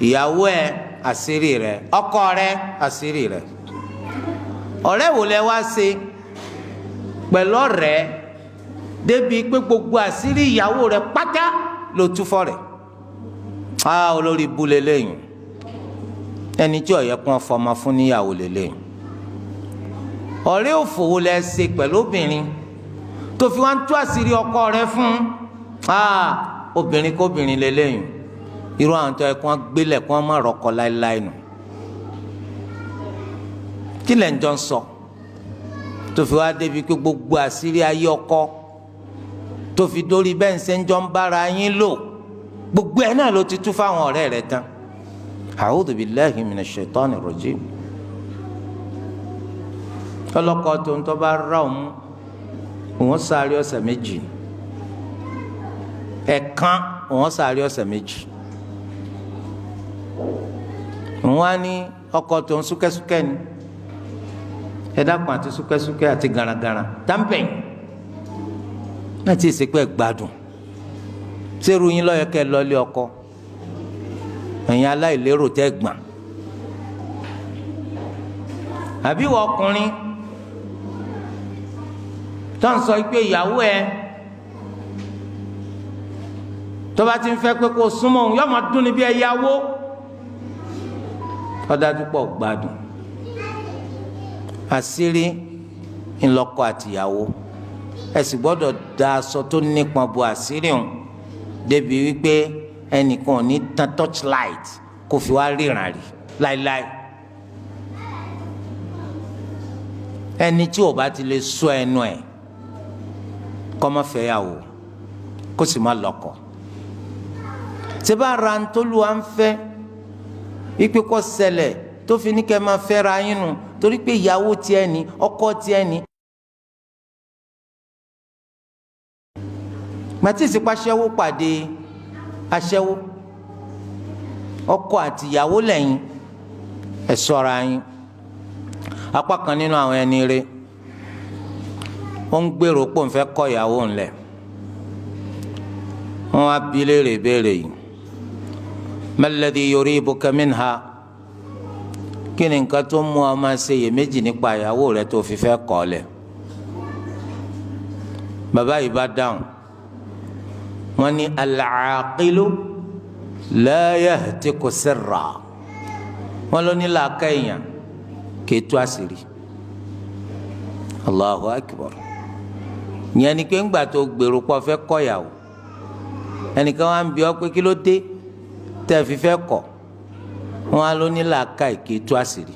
Ìyàwó ẹ, àṣírí rẹ. Ọkọ rẹ, àṣírí rẹ. Ọ̀rẹ́ wo lẹ wá ṣe pẹ̀lú ọ̀rẹ́ débi pé gbogbo àṣírí ìyàwó rẹ pátá ló tú fọ́rẹ́? Á, olórí ibú lélẹ́yìn. Ẹni tí ó yẹ kó fọmọ fún níyàwó lélẹ́yìn. Ọ̀rẹ́ òfòwò lẹ ṣe pẹ̀lú obìnrin tó fi wá ń tú àṣírí ọkọ rẹ fún? Obìnrin kóbìnrin lélẹ́yìn. Irú àwọn tó yẹ kó gbélé kó má rọkọ láéláé nù. Kí lẹ̀ ń jọ ń sọ tó fi wá débi pé gbogbo àṣírí ayé ọkọ, tó fi dórí bẹ́ẹ̀ ń ṣe ń jọ ń bára yín lò, gbogbo ẹ̀ náà ló ti tú fáwọn ọ̀rẹ́ rẹ̀ tán? A'udhu billahi minash shaitani rajim. Ọlọ́kọ tó ń tọ́ bá rà òun, òun sáré ọ̀sẹ̀ 2, ẹ̀kan òun sáré ọ̀sẹ̀ 2. Òun wá ní ọkọ tó ń súkẹ́súkẹ́ ni. Ẹ dákun, àti súkẹ́súkẹ́ àti garagara táǹpẹ̀yìn náà tí èsì pé gbádùn sẹ́rù yín lọ́yọ̀ kẹ́ lọ́lé ọkọ. Ẹ̀yin aláìlérò tẹ́ gbọ̀n. Àbí wọ́n ọkùnrin tó ń sọ pé ìyàwó ẹ tó bá ti ń fẹ́ pé kó súnmọ́ òun, yóò máa dún ní bí ẹyáwó, ọ̀dájú pọ̀ gbádùn. Àṣírí ńlọkọ àtìyàwó, ẹ sì gbọ́dọ̀ da aṣọ tó nípọn bo àṣírí òun débi wípé ẹnìkan ò ní tan torchlight kó fi wá ríran rí láéláé. Ẹni tí ò bá ti lè sọ ẹnu ẹ̀, kó má fẹ́yàwó, kó sì má lọ́kọ. Ṣé bá ra ntòlúwa ń fẹ́ ipe kó ṣẹlẹ̀ tó fi ní kẹ́ máa fẹ́ra yín nu, torí pé ìyàwó tiẹ̀ ní, ọkọ tiẹ̀ ní. Gbàtí ìsìnkú aṣẹ́wó pàdé aṣẹ́wó, ọkọ àti ìyàwó lẹ́yìn, ẹ ṣọ́ra yín. Apá kan nínú àwọn ẹni rẹ̀, ó ń gbèrò pé òun fẹ́ kọ ìyàwó ńlẹ̀. Wọ́n á bi léèrè béèrè yìí: malladhi yuribuka minha? Kí ni nǹkan tó mú ọ máa ṣe iyèméjì nípa ìyàwó rẹ tó fi fẹ́ kọ̀ lẹ̀? Bàbá yìí bá dáhùn, wọ́n ní al-aqilu la yahtiku sirra. Wọ́n ló ní làákà èèyàn kì í tú àṣírí. Allahu akbar. Ìyẹn ni pé ńgbà tó gbèrò pọ̀ fẹ́ kọ ìyàwó, ẹnìkan wá ń bi ọ́ pé kí ló dé tẹ́ fi fẹ́ kọ̀? Wọ́n á ló ní làákà kì í tú àṣírí.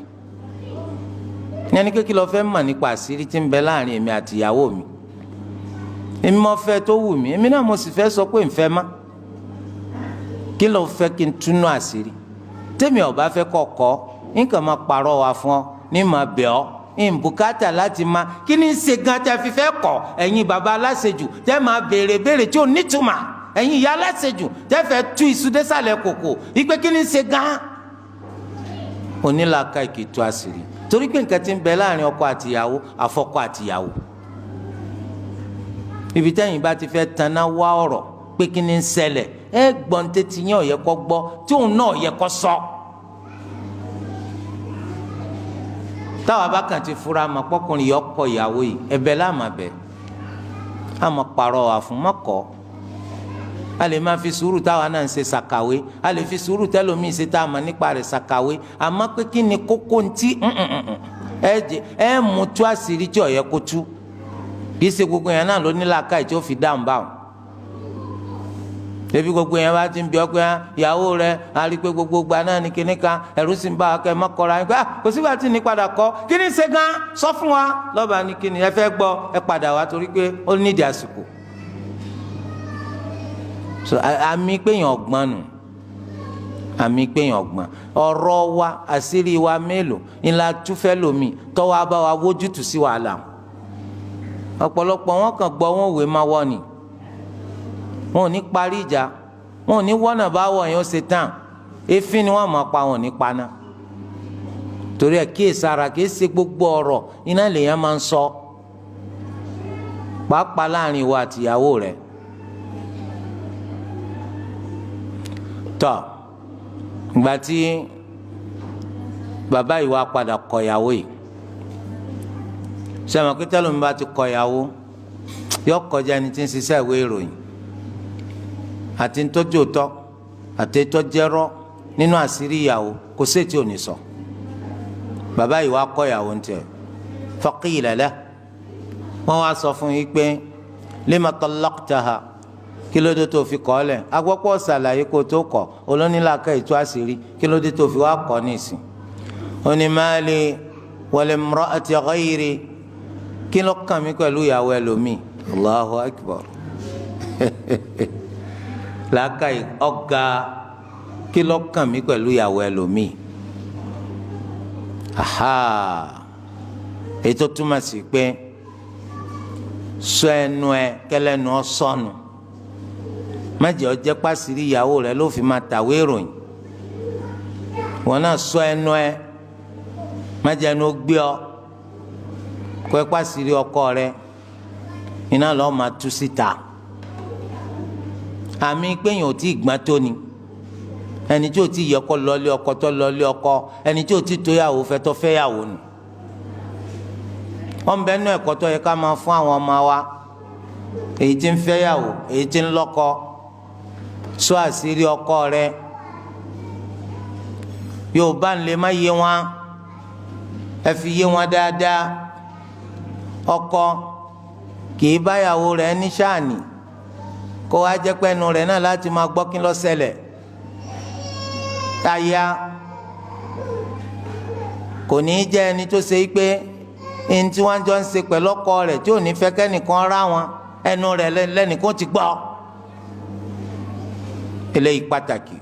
Ìyẹn ni pé kí ló fẹ́ mọ̀ nípa àṣírí tí ń bẹ láàrin èmi àti ìyàwó mi? Èmi mo fẹ́ tó wù mí, èmi náà mo sì fẹ́ sọ pé ń fẹ́ má. Kí ló fẹ́ kí n túnú àṣírí? Tèmi ò bá fẹ́ kọ̀kọ́, nǹkan máa parọ́ wa fún ọ ní ma bẹ̀ ọ́ ìbùkátà láti ma kí ni ń ṣe gan tẹ́ fi fẹ́ kọ̀. Ẹ̀yin bàbá aláṣejù tẹ́ máa béèrè béèrè tí ò nítumọ̀, ẹ̀yin ìyá aláṣejù tẹ́ fẹ́ tú iṣu désàlẹ̀ kòkò ìpè, kí ni ń ṣe gan? Onílàákà kì í tú àṣírí, torí pé nǹkan tí ń bẹ láàrin ọkọ àtìyàwó, àfọkọ àtìyàwó. Ibi tẹ́yìn bá ti fẹ́ taná wá ọ̀rọ̀ pé kí ni ń ṣẹlẹ̀, ẹ gbọ́n tẹ́tí yẹn ò yẹ kó gbọ́, tí òun náà yẹ kó sọ. Táwa bá kàn ti fura mọ́ pọ́kùnrin yọ kọ ìyàwó yìí, ẹ̀bẹ̀ láàmà bẹ̀, àmọ́ pàrọ̀ wà fún mọ́kọ́. A lè máa fi sùúrù táwa náà ń ṣe ṣàkàwé, a lè fi sùúrù tẹ́lómi ṣe tá a mọ̀ nípa rẹ̀ ṣàkàwé. Àmọ́ pé kí ni kókó ntí ẹ mú tú àṣírí tí ò yẹ kó tú? Kì í ṣe gbogbo yẹn náà ló ní làákàyè tí ó fi dáhùn báwọn. Ebi gbogbo yẹn bá ti ń bí ọ pé ìyàwó rẹ a rí pé gbogbo gba náà ní kinní kan, ẹ̀rù sì ń bá akẹ́ mọ́kọ́ra yín pé kò sígbà tí ní padà kọ́. Kí ni ṣe gan? Sọ fún wa. Lọ́ba ní kíni ẹ fẹ́ gbọ́, ẹ padà wá, torí pé ó nídìí àsìkò. So àmì pé yẹn ọgbọ́n nù, àmì pé yẹn ọgbọ́n. Ọ̀rọ̀ wa, àṣírí wa mélòó ńlá túfẹ́ lomi tọ́wọ́ abá wa wójútùú sí wàhálà? Ọ̀pọ̀lọpọ̀ wọn kàn gbọ́ wọn òwe máa wọ́ ni, wọn ò ní parí ìjà, wọn ò ní wọ́nà bá wọ̀ yẹn ó ṣe tán. Èéfín ni wọ́n máa pa, wọn ò ní paná. Torí ẹ̀ kíyèsára, kìí ṣe gbogbo ọ̀rọ̀ iná lèèyàn máa ń sọ, pàápàá láàrin ìwọ àtìyàwó rẹ̀. Tọ́ Ìgbà tí bàbá yìí wá padà kọ̀yàwó yìí, sẹ́wọ̀n kí tẹ́lómi bá ti kọ̀yàwó, yọ kọjá ẹni tí ń ṣiṣẹ́ ìwé ìròyìn àti ntọ́jú òótọ́ àti ntọ́jẹ́rọ́ nínú àṣírí ìyàwó, kò sí ètí òní sọ. Bàbá yìí wá kọ̀yàwó ń tiẹ̀. Faqila lahu, wọ́n wá sọ fún yín pé lima tallaqtaha, kí ló dé tó fi kọ̀ ọ́ lẹ̀? Agbọ́pọ̀ ṣàlàyé kó tó kọ̀ olónílàkà ètò àṣírí, kí ló dé tó fi wá kọ̀ nísìn? Ó ní mali wa limra'ati ghayri, kí ló kàn mí pẹ̀lú ìyàwó ẹlòmíì? Allahu akbar. Làákàyè ọ̀gá. Kí ló kàn mí pẹ̀lú ìyàwó ẹlòmíì? Aha, ètò túmọ̀ sí pé sọ ẹnu ẹ kẹlẹ́nu ọ sọnù, má jẹ́ ó jẹ́ pàṣírí ìyàwó rẹ ló fi máa tàwé ìròyìn. Wọn náà sọ ẹnu ẹ, má jẹ́ ẹnu ó gbé ọ kó ẹ pàṣírí ọkọ rẹ iná lọ́ọ́ máa tú síta. Àmì péyàn ò tí ì gbọ́n tó ni ẹni tí ò tí ì yẹ kó lọ́ọ́lé ọkọ tó lọ́ọ́lé ọkọ, ẹni tí ò tí tó yàwó fẹ́ tó fẹ́ yàwó nù. Wọ́n bẹ nú ẹ̀kọ́ tó yẹ ká máa fún àwọn ọmọ wa, èyí tí ń fẹ́ yàwó, èyí tí ń lọ́kọ: sọ àṣírí ọkọ rẹ. Yóò bá ń lè má yé wọn, ẹ fi yé wọn dáadáa. Ọkọ kì í báyàwó rẹ̀ ní sáàní kó wá jẹ́ pẹ́nu rẹ̀ náà láti máa gbọ́ kí ló ṣẹlẹ̀. Táyà kò ní í jẹ́ ẹni tó ṣe pé ẹni tí wọ́n jọ ń ṣe pẹ̀lú ọkọ rẹ̀ tí ò ní fẹ́ kẹ́nìkan rá wọn, ẹnu rẹ̀ lẹ́nìkan ti gbọ́. Eléyìí pàtàkì.